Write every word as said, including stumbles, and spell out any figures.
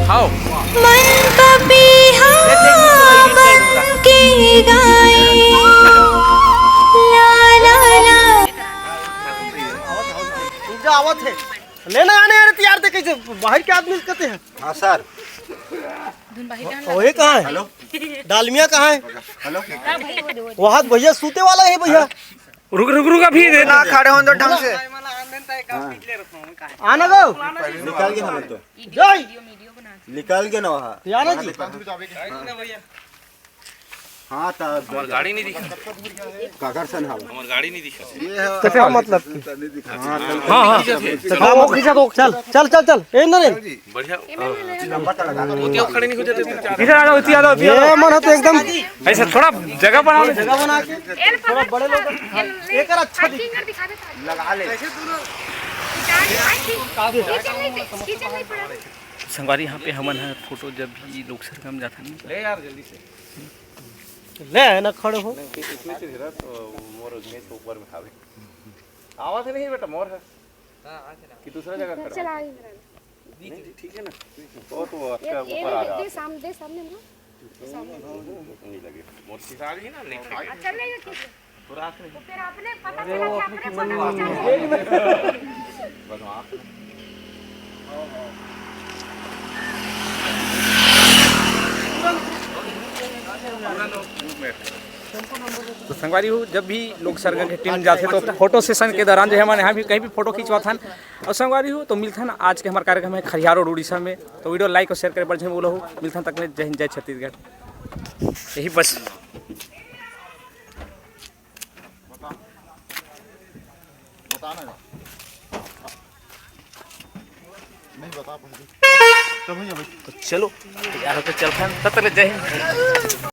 हाव। मन पपीहा बन के गाए, ला, ला, ला। जा आवत हे। ले ना आने यार, तैयार दे कैसे बाहर के आदमी कहते हैं। हाँ सर। ओए कहाँ है? हेलो। डालमिया कहाँ है? हेलो। वहाँ भैया सूते वाला है भैया। रुक, रुक, रुक, अभी दे। ना, खड़े होने दो ढंग से। आना गो। निकाल के ना मत दो। जय। निकाल के ना वहाँ। यार जी। हाँ, तो हमार गाड़ी नहीं दिखा। काकर सन हाल। हमार गाड़ी नहीं दिखा। ये है। तो का मतलब कि? हाँ, हाँ। तो का वो खींचा दो। चल, चल, चल, चल। ए, नरेन। बढ़िया। नंबर तो लगा दो। वो खड़े नहीं हो जाते थे। इधर आ जाओ, इधर आ जाओ, इधर आ जाओ। ये मन तो एकदम ऐसा थोड़ा जगह बना लो। जगह बना के थोड़ा बड़े लोग एक अच्छा दिख। लगा ले। संगवारी, यहाँ पे हमन ह फोटो जब भी लोग सरगम जाथन। ले यार, जल्दी से। ले ना, खड़े हो। नहीं, इसमें से गिरा तो मोर मेज के ऊपर में हावे। आवाज नहीं बेटा, मोर है। हाँ, आ चला। कि दूसरा जगह खड़ा है? चला, इंद्रा। नहीं, ठीक है ना? वो तो ये, आपका ये ऊपर आ रहा दे, है। साम-, दे सामने में। नहीं लगे। मोर सिखा रही है ना, नहीं लगे। अच्छा, नहीं, ठीक है। पूरा आँख नहीं। तो फिर आपने पता चला कि आपने फोटो खींचा है। बस वहाँ। तो संगवारी हो, जब भी लोग सरगम के टीम जाथे तो फोटो सेशन के दौरान जो है हमन यहाँ भी कहीं भी फोटो खिंचवाथन। और संगवारी हो, तो मिलथन आज के हमारे कार्यक्रम है खरियार रोड उड़ीसा में। तो वीडियो लाइक और शेयर करे बर झन भूलहू। मिलथन तक में जय हिंद, जय छत्तीसगढ़। यही बस। बता ना। नहीं बता पाऊंगी। तब भैया भाई। तो चलो, तैयार होकर चलथन, तब तक ले जय हिंद।